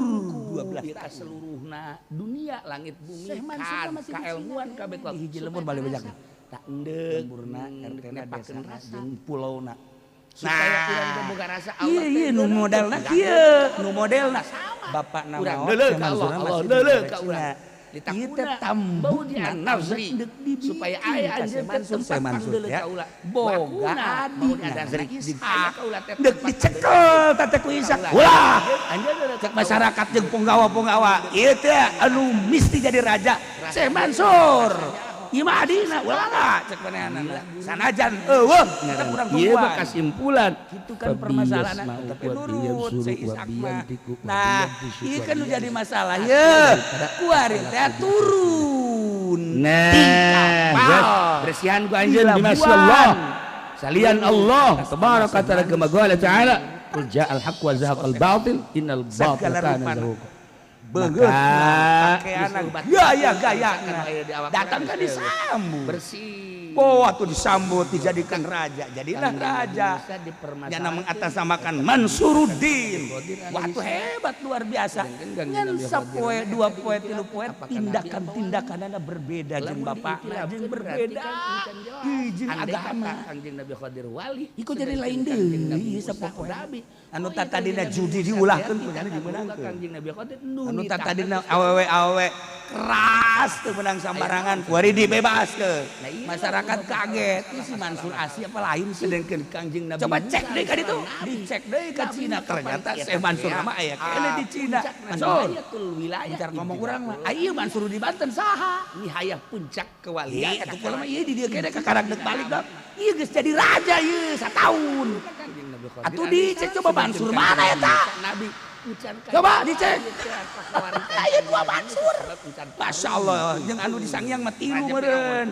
12 ka tahun. Seluruhna dunia langit bumi Syekh Mansur kan mah masih di kaelmuan Cina. kabeh Di hiji lembur balik bejak. Tak endek Lemburna RT-na nepakeun desana rasa jeung pulauna. Supaya Nah. urang teh boga rasa Iya Allah iya teh nu deuleu. modelna kieu, nu modelna. Bapakna Urang maot, deuleu Syekh ka Allah, Mansurna Allah masih di deuleu negara ka Cina. urang. Ieu teh Ditakuna tambukna nazri deuk dibikin supaya aya ka anjeun Syekh teh Mansur, tempat Syekh Mansur pangdeuleu ya. ka ulah. Boga Wakuna, adina ada Zrik Ishak kaula teh Deuk tempat dicekel teh ku Ishak. Ulah. Anjeun deuleu Cek masyarakat jeung punggawa-punggawa ieu teh anu misti jadi raja Syekh Mansur. Ieu mah adina ulah lah cek manehanana. Sanajan eueuh tetep urang Ieu mah tungguan. Kesimpulan. Gitu kan permasalahan tapi nurut Syekh Ishak mah. Nah, ieu kan nu jadi masalah ye. Kuari teh turun. Nah, Ti kapal. bersihan ku anjeun Di bimasya Labuan. Allah. Salian Allah tabaraka taala kama qala ta'ala qul ja'al haqq wa zahaqal batil innal batila Segala kana rupana. zahuqa. Beungeut, Maka pakaian gaya gaya datang kan disambut. Bersih. Oh, atuh disambut dijadikan raja, jadilah raja. Bisa dipermasalahkan. Nyana mengatasnamakan Mansuruddin. Waktu hebat luar biasa. Ngan sapoe, dua poe, tilu poe, tindakan-tindakanana berbeda jeung bapakna, jeung berbeda jeung agama. Kangjeng Nabi Khadir wali. Iku jadi lain deui sapopoe. Anu tadina judi diulahkeun kunyana dimeunangkeun. Kangjeng Nabi Khadir Anu tadina awewe-awewe keras teu meunang sambarangan kuari dibebaskeun. Masyarakat Masyarakat kaget. Ini si Mansur asli apa lain sih? Sedangkan Kangjeng Nabi coba cek deh ka ditu. Dicek deh ka Cina. Ternyata Syekh Mansur mah aya keneh di Cina. Mansur wilayah ngomong urang mah. Ieu Mansur di Banten saha? Nihayah puncak kewalian. Atuh kula mah ieu di dieu keneh kakarak deuk balik dong. Ieu geus jadi raja ieu sataun. Atuh dicek coba Mansur mana eta? Nabi coba dicek. Aya dua Mansur. Masya Allah, jeung anu di Sangyang mah tilu meureun.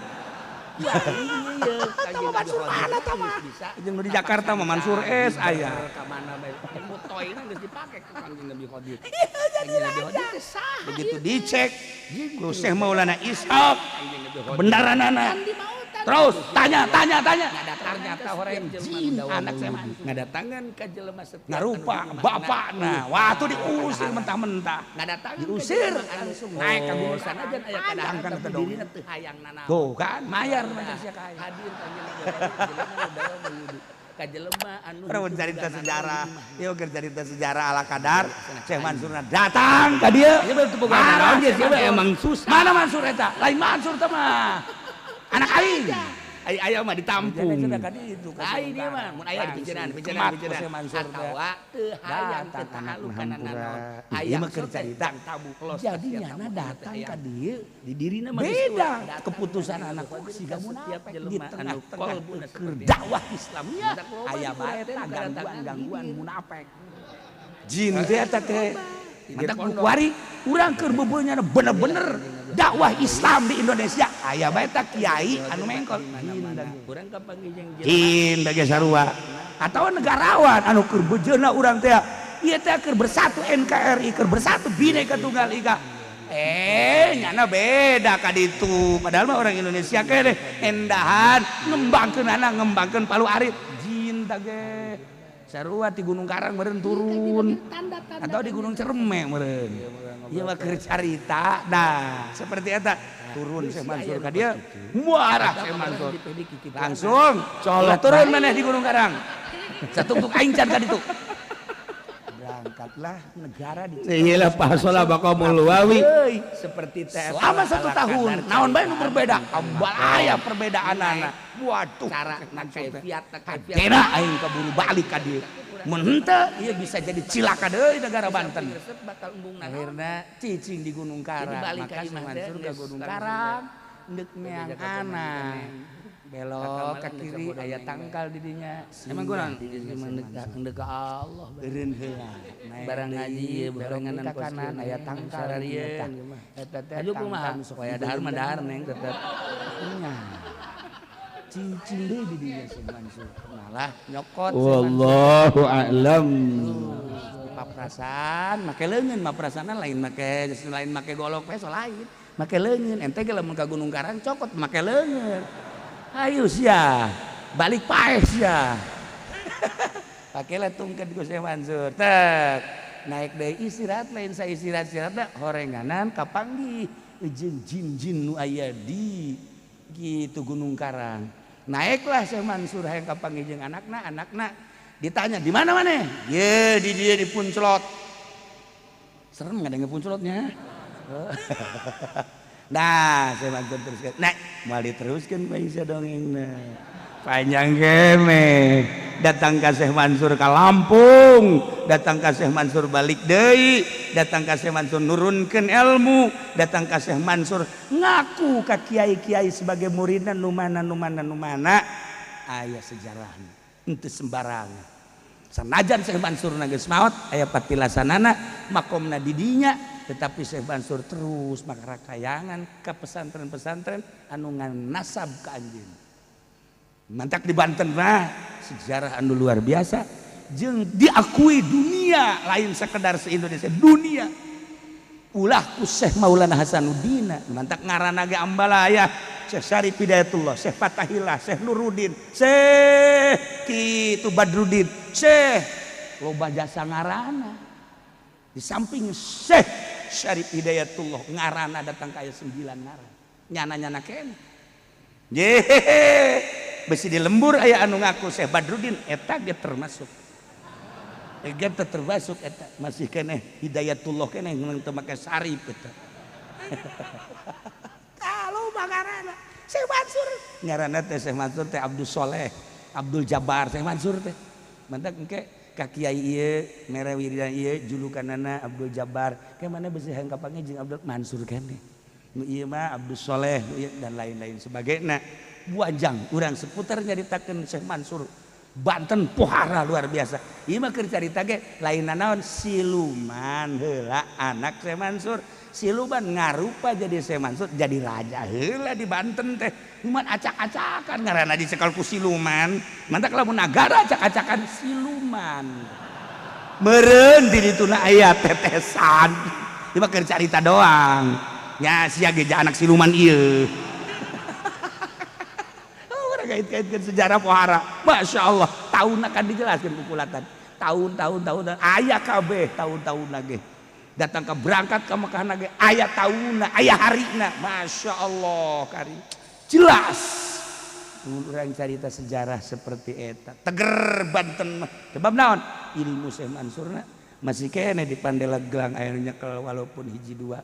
Ya iya, iya. Mansur mana tah mah? Jeung nu di Jakarta mah Mansur S aya. Ka mana bae. Mutoyna geus dipake ku Kangjeng Nabi Khidir. Jadi raja. Begitu dicek ku Syekh Maulana Ishaq kebenaranana. Terus tanya. Ternyata orang jin anak saya Mansur. Ngadatangan ka jelema setiap ngarupa bapakna. Wah tuh diusir mentah-mentah. Ngadatangan diusir naik ka gunung sanajan aya kadaharan tapi dirina teu hayang nanaon. Tuh kan mayar macam sia ka hadir Kangjeng Nabi Khidir ka jelema anu urang carita sejarah. Ieu keur carita sejarah ala kadar Syekh Mansurna datang ka dieu. Ieu teu boga naon geus ieu emang susah. Mana Mansur eta? Lain Mansur teh mah. Anak aing. Aya mah ditampung. Ai dia mah mun aya di pijenan atawa teu hayang teu tahaluk kana nanaon. Aya mah keur carita jadi nyana datang ka dieu di dirina mah beda keputusan anak siga munafik di tengah-tengah keur dakwah Islamiyah aya bae tah gangguan-gangguan munafik. Jin teh eta teh mantak kuari urang keur beubeulnya bener-bener dakwah Islam di Indonesia aya bae tah kiai anu mengkol jin bage sarua atau negarawan anu keur bejeuna urang teh ieu teh keur bersatu NKRI keur bersatu Bhinneka Tunggal Ika nyana beda ka ditu padahal mah orang Indonesia keneh endahan ngembangkeun anak ngembangkeun Palu Arit jin tah ge sarua di Gunung Karang meureun turun atau di Gunung Cereme meureun. Ieu mah keur carita. Nah, seperti eta turun Syekh Mansur ka dieu, muarah Syekh Mansur. Langsung colok turun maneh di Gunung Karang. Satungtung aing can ka ditu. Berangkatlah negara di iyalah pasola baqamul wawi seperti teh selama 1 tahun. Naon bae nu berbeda? Ambalaya perbedaanana. Waduh, cara kaifiat kira aing keburu balik ka dieu. Mun henteu ieu bisa jadi cilaka deui negara Banten. Akhirna cicing di Gunung Karang. Maka Syekh Mansur ka Gunung Karang deuk meang anak. Belok ke kiri aya tangkal di dinya. Emang kurang deuk ka Allah eureun heula. Barang ngaji barengan ka kanan aya tangkal eta teh. Aju kumaha? Supaya dahar mah dahar neng tetep. Nya. Cincin deui di dinya Syekh Mansur. Malah nyokot. Wallahu a'lam. Paprasan make leungeun, maprasana lain make golok peso lain. Make leungeun ente ge lamun ka Gunung Karang cokot make leungeun. Ayo sia, balik paeh sia. Pakailah tungket ku Syekh Mansur. Tek, naik deui istirahat lain sa istirahat-istirahatna horenganan kapanggih jeung jin-jin nu aya di gitu Gunung Karang. Naiklah Syekh Mansur hayang kapanggih jeung anakna ditanya di mana maneh? Ye di dieu di Punclot. Serem ngadenge Punclotnya. Nah, Syekh Mansur teruskan. Nah, moal diteruskeun ku aing dongengna. Panjang kene. Datang ka Syekh Mansur ka Lampung, datang ka Syekh Mansur balik deui, datang ka Syekh Mansur nurunkeun ilmu, datang ka Syekh Mansur ngaku ka kiai-kiai sebagai muridna nu mana nu mana nu mana aya sejarahna. Henteu sembarangan. Sanajan Syekh Mansur geus maot aya patilasanana makomna di dinya, tetapi Syekh Mansur terus makarakayangan ka pesantren-pesantren anu nganasab ka anjeun. Mantak di Banten mah sejarah anu luar biasa jeung diakui dunia lain sekedar se-Indonesia dunia ulah ku Syekh Maulana Hasanuddin mantak ngaranna ge ambalaya Syekh Syarif Hidayatullah, Syekh Fatahillah, Syekh Nuruddin, Syekh Kitu Badruddin, Syekh loba jasa ngaranna. Di samping Syekh Syarif Hidayatullah ngaranna datang ka aya 9 ngaran. Nyana-nyana keneh. Yehehe. Besi di lembur aya anu ngaku Syekh Badruddin eta ge termasuk. Eta termasuk eta masih keneh Hidayatullah keneh teu make Syarif eta. Kalau bagarana Syekh Mansur ngaranna teh Syekh Mansur teh Abdul Soleh Abdul Jabbar Syekh Mansur teh mantak engke ka kiai ieu mere wiridan ieu julukanana Abdul Jabbar ke mana beusi hayang kapanggih jeung Abdul Mansur keneh nu ieu mah Abdul Soleh dan lain-lain sebagainya. Buanjang urang seputar nyaritakeun Syekh Mansur Banten pohara luar biasa. Ieu mah keur carita ge lain naon siluman heula anak Syekh Mansur. Siluman ngarupa jadi Syekh Mansur jadi raja heula di Banten teh. Cuman acak-acakan ngaranna dicekal ku siluman. Mantak lamun nagara acak-acakan siluman. Meureun di dituna aya tetesan. Ieu mah keur carita doang. Nya sia ge anak siluman ieu. Kait-kaitkan sejarah pohara, masya Allah, tahun akan dijelaskan kukulatan, tahun-tahun tahun ayah kabeh tahun-tahun lagi datang ke berangkat ke Mekah lagi ayah tahun ayah hari na, masya Allah kari jelas orang cerita sejarah seperti eta teger Banten mah sebab naon ilmu Syekh Mansurna masih kene di Pandeglang aya nyekel walaupun hiji dua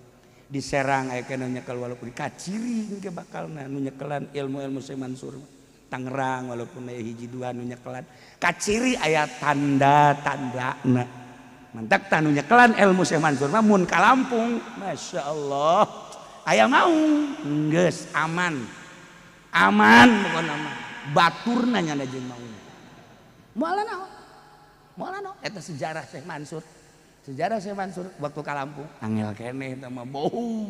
di Serang aya kene nyekel walaupun kaciri engke bakalna nu nyekelan ilmu-ilmu Syekh Mansur. Tangerang walaupun aya hiji dua nu nyekelan kaciri aya tanda-tandana mantak tah nu nyekelan ilmu Syekh Mansur mah mun ka Lampung Masya Allah aya maung geus aman aman pokona mah baturna nyana jeung maung moal naon moal naon eta sejarah Syekh Mansur sejarah Syekh Mansur waktu ka Lampung angel keneh eta mah bau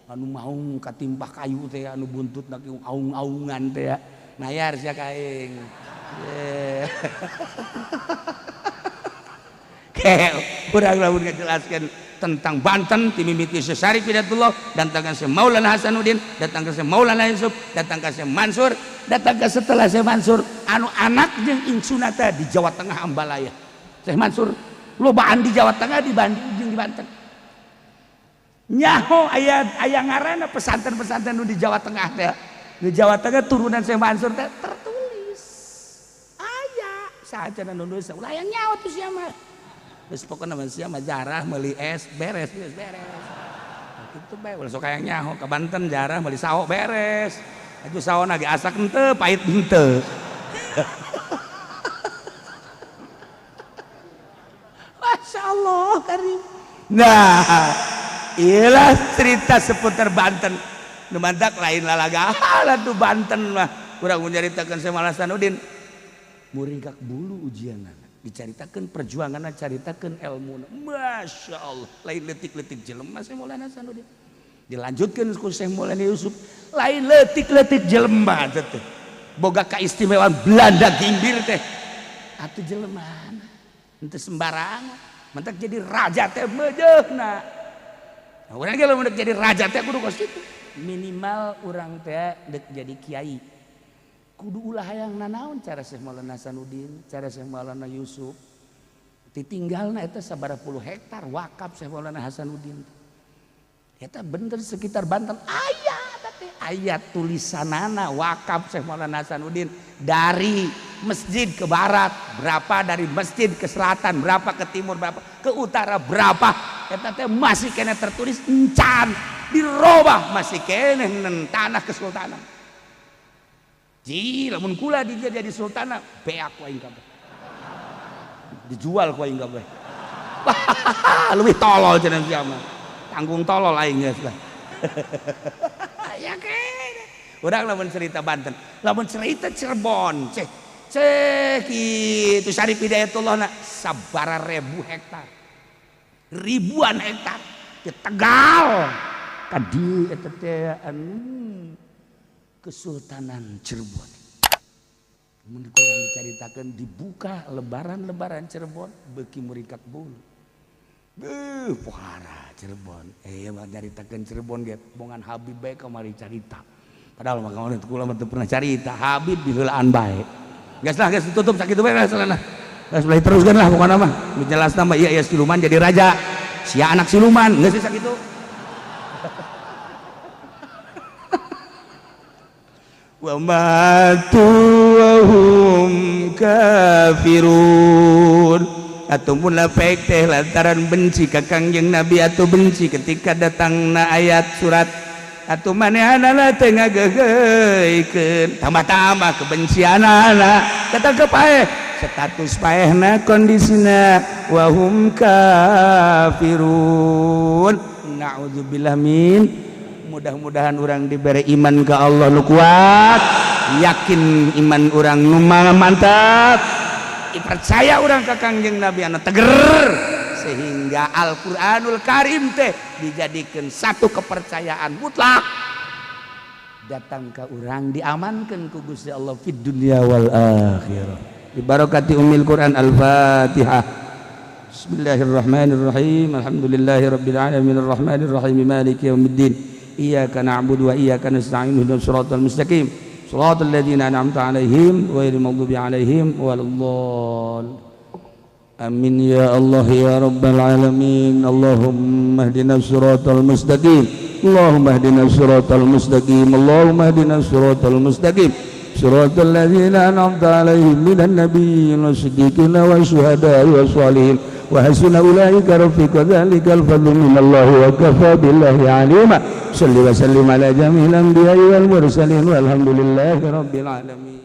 anu maung katimpah kayu teh anu buntutna aung-aungan teh nayar sia ka aing. Kurang lamun ngajelaskeun tentang Banten ti mimiti Syekh Syarif Hidayatullah datang ka Syekh Maulana Hasanuddin datang ka Syekh Maulana Yusuf datang ka Syekh Mansur datang ka setelah Syekh Mansur anu anak jeung incuna teh di Jawa Tengah Ambalaya. Syekh Mansur lobaan di Jawa Tengah dibanding jeung di Banten. Nyaho aya aya ngaranna pesantren-pesantren nu di Jawa Tengah teh. Di Jawa Tengah turunan Syekh Mansur teh tertulis aya saacana nu nulis ulah yang nyawa tuh sia mah geus pokona mah sia mah jarah meuli es beres geus beres kitu bae ulah sok hayang nyaho ka Banten jarah meuli sawo beres atuh sawo ge asak henteu pahit henteu. Masya Allah karim. Nah iyalah cerita seputar Banten. Nu mantak lain lalaga tuh Banten mah kurang nyaritakeun Syekh Maulana Hasanuddin muringkak bulu ujianana dicaritakeun perjuanganna caritakeun ilmuna Masya Allah lain leutik-leutik jelema Syekh Maulana Hasanuddin dilanjutkeun ku Syekh Maulana Yusuf lain leutik-leutik jelema teh boga kaistimewaan Belanda gimbir teh atuh jelema henteu sembarangan mantak jadi raja teh meujeuhna. Nah, urang ge lamun jadi raja teh kudu kos kitu minimal urang teh dek jadi kiai kudu ulah hayang nanaon cara Syekh Maulana Hasanuddin cara Syekh Maulana Yusuf ditinggalna eta sabaraha puluh hektar wakaf Syekh Maulana Hasanuddin eta bener sekitar Banten aya teh aya tulisanana wakaf Syekh Maulana Hasanuddin dari masjid ke barat berapa dari masjid ke selatan berapa ke timur berapa ke utara berapa eta teh masih kena tertulis encan dirobah masih keneh tanah kesultanan. Ji lamun kula di dia jadi sultana beak ku aing kabeh. Dijual ku aing kabeh. Leuwih tolol cenah sia mah. Tanggung tolol aing geus lah. Ya keneh. Urang lamun cerita Banten, lamun cerita Cirebon, ceh ceh kitu Syarif Hidayatullah na sabaraha ribu hektar. Ribuan hektar di Tegal. Kadi eta teh anu Kesultanan Cirebon. Mun kurang dicaritakeun dibuka lebaran-lebaran Cirebon beuki muringkak bulu. Beuh pohara Cirebon. Mah nyaritakeun Cirebon ge bongan Habib bae kamari carita. Padahal mah kamari kula mah teu pernah carita Habib diheulaan bae. Geus lah geus tutup sakitu bae geus lah. Geus boleh teruskeun lah pokona mah. Nu jelasna mah ieu siluman jadi raja. Sia anak siluman geus sakitu. Wa matu wa hum kafirun. Atau munafik teh lantaran benci ka Kangjeng Nabi atau benci ketika datangna ayat surat Atuh manehanana teh ngageugeuykeun, tambah-tambah kebencianana. Ketangkep paeh status paehna, kondisina wahum kafirun. Naudzubillah min. Mudah-mudahan orang diberi iman ke Allah nu kuat, yakin iman orang nu mantap, percaya orang ke Kangjeng Nabi anu teger, sehingga Al-Qur'anul Karim teh dijadikan satu kepercayaan mutlak datang ke orang, diamankan ku Gusti Allah fid dunya wal akhirah. Bibarakati umil Quran. Al-Fatihah. Bismillahirrahmanirrahim. Alhamdulillahirabbil alamin arrahmanirrahim maliki yaumiddin. Iyyaka na'budu wa iyyaka nasta'in ihdinas siratal mustaqim. Siratal ladzina an'amta 'alaihim ghairil maghdubi 'alaihim waladdallin. Amin ya Allah ya rabbal alamin. Allahumma ihdinas siratal mustaqim. Allahumma ihdinas siratal mustaqim. Allahumma ihdinas siratal mustaqim. صراط الذين أنعمت عليهم من النبيين والصديقين والشهداء والصالحين وحسن أولئك رفيقا. ذلك الفضل من الله وكفى بالله عليما. صل وسلم على جميع الأنبياء والمرسلين والحمد لله رب العالمين.